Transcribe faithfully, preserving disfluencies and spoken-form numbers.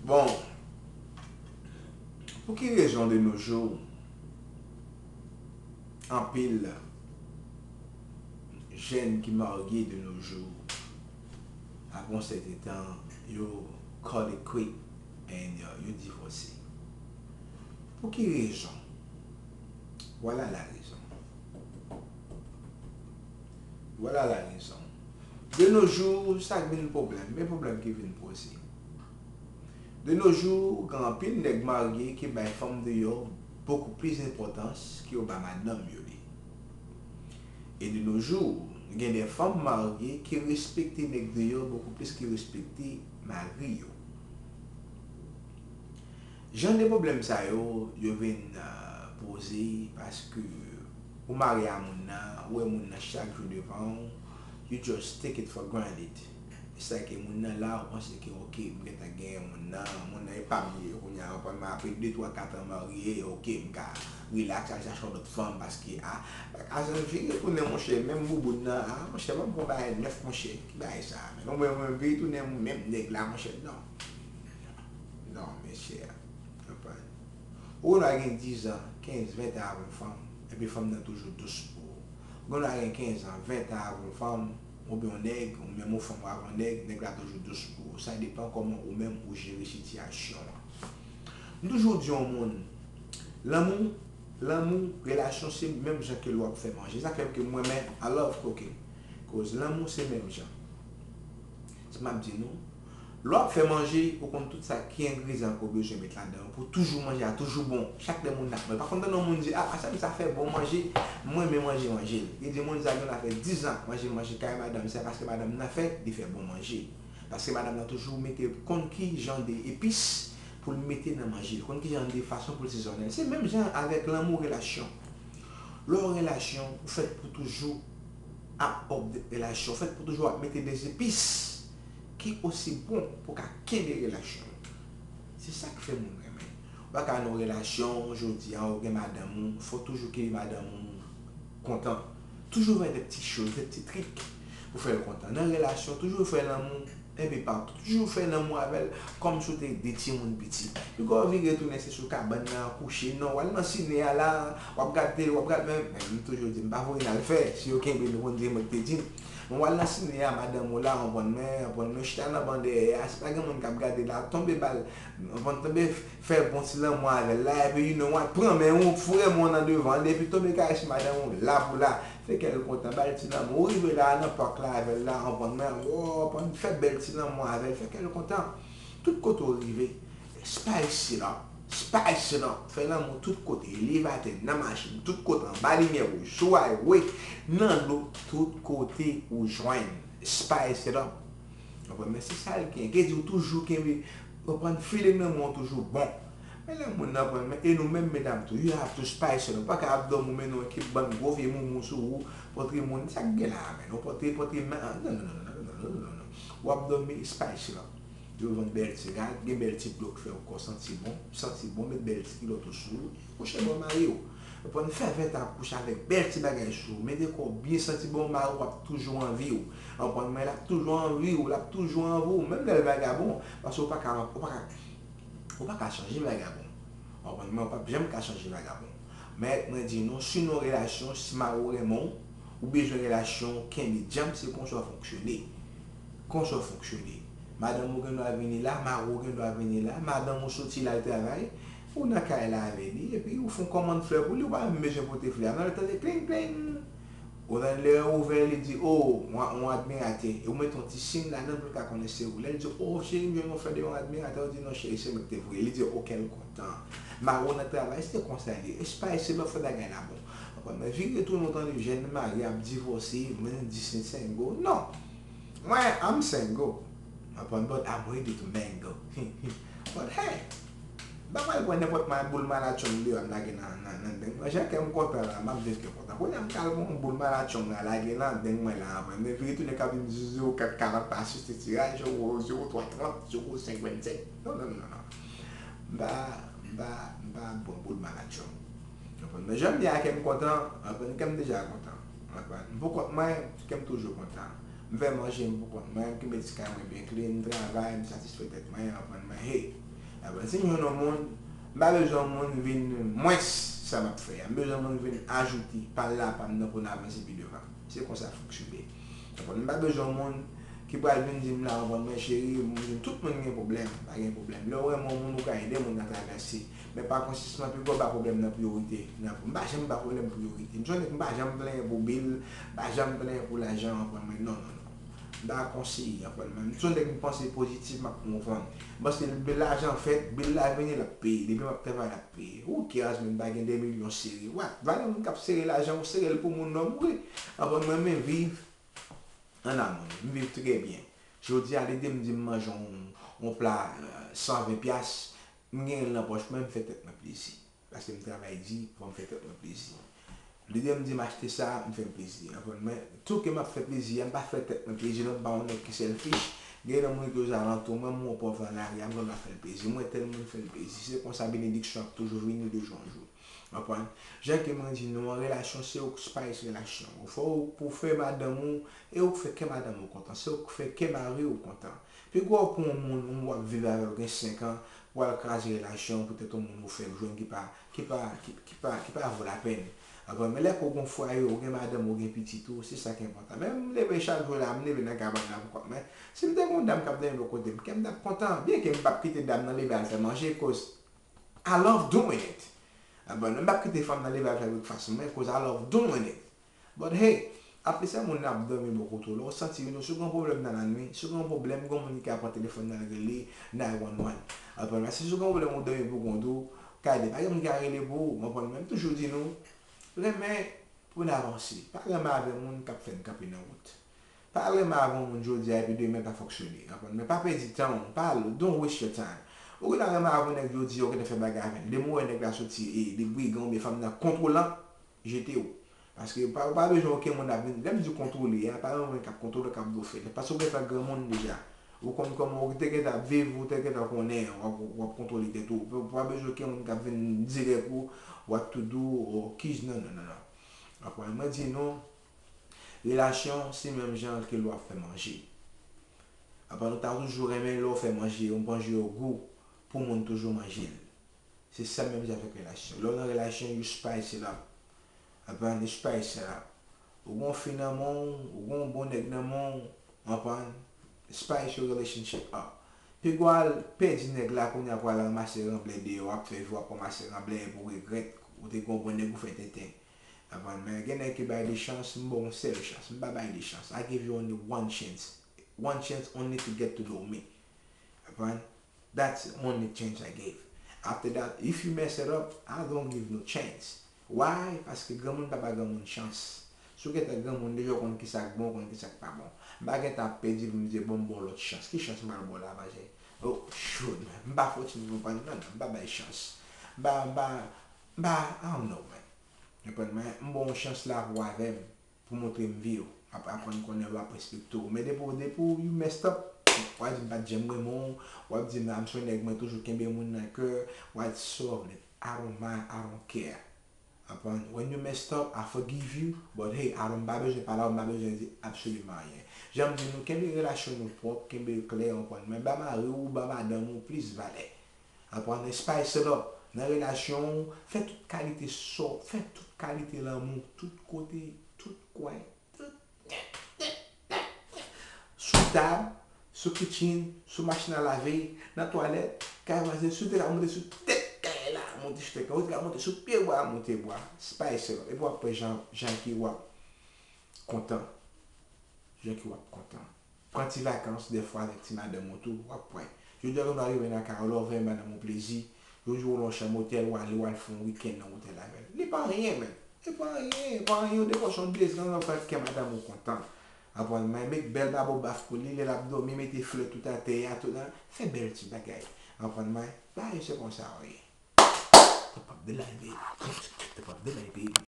Bon, pou ki rezon de nos jours anpil jèn ki marye de nos jours, apre yon sèten tan, yo call it quit and uh, yo divòse? Pou ki rezon? Vwala la rezon. Vwala la rezon. De nos jours, sa k vin pwoblèm, men pwoblèm ki vin poze. De nos jours, gen anpil nèg marye ki bay fanm deyò bokou plis enpòtans ke yo ba madanm yo li. E de nos jours, gen de fanm marye ki respekte nèg deyò bokou plis ki respekte mari yo. Jan de pwoblèm sa yo, yo vin uh, poze paske ou marye a moun nan, ou wè moun nan chak jou devan w, you just take it for granted. Sa ke moun nan la, ou panse ke ok, m gentan genyen moun nan, moun nan e pa m li ye kounye a, ou konprann, men apre de, twa, kat an marye, ok, m ka relax, al chache yon lòt fanm, paske a, a sa vire tounen monchè, menm bouboun nan, a monchè, ban m pran bagay nèf monchè, ki bagay sa, men ou mwen, mwen vire tounen menm nèg la monchè, non. Non, mesye, ou konprann. Ou gen dwa gen diz an, kenz, ven tan avè yon fanm, epi fanm nan toujou dous pou ou. Ou gen dwa gen kenz an, ven tan avè yon fanm, oubyen yon nèg, ou menm yon fanm avè yon nèg, nèg la toujou dous pou ou. Sa depann kòman ou menm ou jere sitiyasyon an. M toujou di yon moun, lanmou, lanmou, relasyon se menm jan ke lè w ap fè manje. Sa k fè ke mwen renmen, I love cooking. Koz lanmou se menm jan. Si m ap di nou, lè w ap fè manje, ou konn tout sa ki engredyan ke w bezwen met ladan pou toujou manje a toujou bon. Chak lè moun ap manje, pa konn tande yon moun di, a, a sa m sa fè bon manje, mwen renmen manje, manje l. Li di moun sa gen la fè diz an manje, manje kay madanm, se paske madanm nan fè, li fè bon manje. Paske madanm nan toujou mete konn ki jan de epis pou l mete nan manje l, konn ki jan de fason pou l sezonnen l. Se menm jan avèk lanmou, relasyon. Lè w an relasyon, ou fèt pou toujou ap update relasyon, ou fèt pou toujou ap mete de zepis ki osi bon pou ka kenbe relasyon. Se sa k fè moun renmen. Ou pa ka nan yon relasyon, jodi a, ou gen madanm ou, fò w toujou kenbe madanm ou kontan. Toujou fè de ti choz, de ti trik pou fè l kontan. Nan relasyon, toujou fè lanmou, enpe patou. Toujou fè lanmou avè l, kòmsi w te de timoun piti. Piga w vire tounen se sou kabann nan kouche, non, w al nan sine a la, w ap gade, w ap gade, men, men m toujou di, m pa voye n al fè, si yo kenbe nou, konn di mwen ki te di n. Men w al nan sine a, madanm ou la, w konprann mwen, w konprann mwen, chita nan ban dèyè a, si pa gen moun k ap gade la, tonbe ba l, w konprann, tonbe fè bon ti lanmou avè l la, epi you know what, pran men w, foure men w nan devan l, epi tonbe karese madanm ou la pou la, fè kè l kontan, ba l ti lanmou. Ou rive la, nan pak la avè l la, w konprann mwen, w konprann, fè bèl ti lanmou avè l, fè kè l kontan. Tout kote w rive, spice it up, spice it up, fè lanmou tout kote, leve atè, nan machin, tout kote, anba limyè wouj, sou highway, nan dlo, tout kote ou jwenn, spice it up. Konprann, men se sa l gen. Ke di w toujou kenbe, konprann, feeling nan men w toujou bon. Men lè moun nan pran, men, e nou menm medam tou, you have to spice it up. Ou pa ka ap dòmi, ou mennen yon ekip bann gwo vye moumou sou ou, pòtre moun, sa k gen la a, men, ou pòtre, pòtre, men, non, non, non. W ap dòmi, spice it up. Yo vann bèl ti rad, gen bèl ti dlo k fè w kò santi bon, santi bon, met bèl ti kilòt ou sou ou, kouche bò mari w. Konprann, fè vent ap kouche avèk bèl ti bagay sou ou, mete kò w byen santi bon, mari w ap toujou anvi w. Konprann, men l ap toujou anvi w, l ap toujou anvi w, menm lè l vagabon, paske ou pa ka, ou pa ka, ou pa ka chanje vagabon. Konprann, men ou p ap janm ka chanje vagabon. Mèt mwen di nou, si w nan relasyon, si mari w renmen w, ou bezwen relasyon, kenbe djanm, se konsa w fonksyone. Konsa w fonksyone. Madanm ou gen dwa vini la, mari w gen dwa vini la, madanm ou soti l al travay, ou nan kay la avè li, epi ou fè yon kòmann flè pou li, ou pa menm bezwen pote flè a, nan lè tande kling, kling, ou tande lè yo ouvè, li di, o, yon, yon admiratè, e ou mete yon ti siy ladan pou l ka konnen se ou. Lè l di, o, cheri, m jwenn yon flè de yon admiratè, ou di, non, cheri, se mwen ki te voye. Li di, o, kè l kontan. Mari w nan travay, se konsa l ye. Espayse lòt fè bagay la bon. Konprann, men vire tounen w tande jèn marye ap divòse, mwen di se single. Non. Mwen, I'm single. Konprann, but I'm ready to mingle. But hey, m pa pral pran nenpòt ma-, boul malatchong deyò, m lage nan, nan, nan deng mwen. Jan kè m kontan la, m ap viv kè kontan. Kounye a m ka al pran yon boul malatchong la, lage nan deng mwen la, konprann. Men vire tounen k ap di m zewo kat karant pa asiste tiraj, zewo, zewo twa trant, zewo senk vennsenk. Non, non, non, non. M pa, m pa, m pa bon boul malatchong. Konprann? Men jan m ye a, kè m kontan, konprann, kè m deja kontan. Konprann? M pou kont mwen, kè m toujou kontan. M fè manje m pou kont mwen, m kenbe ti kay mwen byen clean, m travay, m satisfè tèt mwen, konprann? Men hey, Apre, si m jwenn yon moun, m pa bezwen yon moun vin mwens sa m ap fè a. M bezwen yon moun vin ajoute pa la pa m nan pou n avanse pi devan. Se konsa fonksyone. Apre, m pa bezwen yon moun ki pral vin di m la, konprann mwen, cheri, m di tout moun gen pwoblèm, pa gen pwoblèm. Lè w renmen yon moun, ou ka ede moun nan travèse. Men pa konsistman, pi gwo ba pwoblèm nan priyorite. Nan, m pa janm ba pwoblèm priyorite. M se yon nèg, m pa janm plenyen pou bil, m pa janm plenyen pou lajan, konprann mwen, non, non, non. M pa konseye, konprann mwen. M se yon nèg, m panse pozitif, m ap move on. Paske depi lajan fèt, bil la vini, l ap peye. Depi m ap travay, l ap peye. Who cares, men m pa gen de milyon sere. What? Valè moun k ap sere lajan, ou sere l pou moun nòm, wi. Konprann mwen, men viv an amoni. M viv trè byen. Jodi a, lide m di m manje yon, yon pla, euh, san ven pyas, m genyen l nan pòch mwen, m fè tèt mwen plezi. Paske m travay di, fò m fè tèt mwen plezi. Lide m di m achte sa, m fè m plezi. Konprann mwen, tou ke m ap fè plezi a, m pa fè tèt mwen plezi, non, m pa yon nèg ki selfish. Gen nan moun ki ozalantou mwen, m wè yon pòv nan lari a, m konn ap fè l plezi. M wè tèl moun fè l plezi. Se konsa benediksyon ap toujou vini de jou an jou. Konprann? Jan ke mwen di nou, an relasyon, se ou k spice relasyon. Ou fò ou pou fè madanm ou, e ou k fè kè madanm ou kontan. Se ou k fè kè mari ou kontan. Pi gwo pou yon moun, yon moun w ap viv avè l gen senk an, pou al kraze relasyon, poutèt yon moun ou fèk jwenn ki pa, ki pa, ki, ki pa, ki pa vo lapèn. Konprann? Men lè ke w gen fwaye, ou gen madanm, ou gen pitit ou, se sa ki enpòtan. Men m leve chak jou la, m leve nan kabann la pou kont mwen. Si m te gen yon dam k ap dòmi bò kote m, kè m t ap kontan. Byenke m p ap kite dam nan leve al fè manje, cause I love doing it. Konprann? M p ap kite fanm nan leve al fè breakfast mwen, cause I love doing it. But hey, apre sa moun nan ap dòmi bò kote w la, ou santi, you know, si w gen yon pwoblèm nan lannwit, si w gen yon pwoblèm, gen yon moun ki ka pran telefòn nan rele nine one one. Konprann? Paske si w gen yon pwoblèm, ou dòmi pou kont ou, gade, pa gen moun ki ka rele pou ou, konprann? Men m toujou di nou, renmen pou n avanse. Pa renmen avè moun k ap fè n kanpe nan wout. Pa renmen avè yon moun jodi a epi demen pa fonksyone. Konprann? Men pa pèdi tan w, pa, don't waste your time. Ou gentan renmen avè yon nèg jodi a, ou gentan fè bagay avè l. Demen w wè nèg la soti, e, li brigan oubyen fanm nan kontwolan, jete w. Paske pa, ou pa bezwen okenn moun ap vin, lè m di kontwole a, pa yon moun k ap kontwole w k ap di w fè l. Paske ou gentan granmoun deja. Ou konn kòman ou te gentan ap viv, ou te gentan konnen, w ap, w ap kontwole tèt ou. Ou pa bezwen okenn moun k ap vin dirèk ou, what to do, or kiss, non, non, non, non. Konprann? Mwen di nou, relasyon se menm jan ke lè w ap fè manje. Apa nou ta toujou renmen lè w fè manje, yon manje yo gou pou moun toujou manje l. Se sa menm jan avèk relasyon. Lè w nan relasyon, you spice it up. Apa, you spice it up. Ou gon fi nan men w, ou gon bon nèg nan men w, konprann? Spice your relationship up. Pi gwo al pèdi nèg la, kounye a pou al ranmase ranblè deyò, w ap fè vi w ap ranmase ranblè epi w regrèt ou te gon bon nèg ou fè tenten. Konprann? Men gen nèg ki bay de chans, m ba w yon sèl chans. M pa bay de chans. I give you only one chance. One chance only to get to know me. Konprann? That's the only chance I gave. After that, if you mess it up, I don't give no chance. Why? Paske granmoun pa ba granmoun chans. Si w gentan granmoun deja, w konn kisa k bon, w konn kisa k pa bon. M pa gentan ap pèdi pou m di, bon, m ba w lòt chans. Ki chans m pral ba w la, maje? Oh, shoot, man. M pa fòti pou m pran, non, non, m pa bay chans. M pa, m pa, m pa, I don't know, man. Konprann, man? M ba w yon chans la pou w avè m. Pou montre m vi w, ap aprann konnen w, ap respekte w. Men depi w, depi w, you messed up, w ap di m pa t janm renmen w, w ap di m, I'm so nèg mwen toujou kenbe moun nan kè, whatsoever, I don't mind, I don't care. Konprann? When you messed up, I forgive you, but hey, I don't, m pa bezwen pale avè w, m pa bezwen di absoliman anyen. Jan m di nou, kenbe relasyon nou pwòp, kenbe l klè, konprann? Men ba mari w, ba madanm ou plis valè. Aprann spice it up nan relasyon w, fè tout kalite sò, fè tout kalite lanmou, tout kote, tout kwen, tout, sou tab, sou kitchen, sou machin a lave, nan twalèt, kay vwazen, si w te ka monte sou tèt kay la, monte sou tèt kay, ou te ka monte sou pye bwa, monte bwa, spice it up. Epi w ap wè jan, jan ki w ap kontan, jan ki w ap kontan. Pran ti vakans dèfwa avèk ti madanm ou tou, w ap wè. Jodi a, lè w rive nan kay ou, lè w fè madanm ou plezi, jodi a, w lòt chanm otèl, w ale, w al fè yon wikenn nan otèl avè l. Li pa anyen, men. Li pa anyen, pa anyen, yon dekò se yon dezan, lè w fè kè madanm ou kontan. Konprann mwen? Met bèl babo baf pou li, lè l ap dòmi, mete flè tout atè a, tout nan, fè bèl ti bagay. Konprann mwen? Bagay se konsa w ye. Top of the line, baby. Top of the line, baby.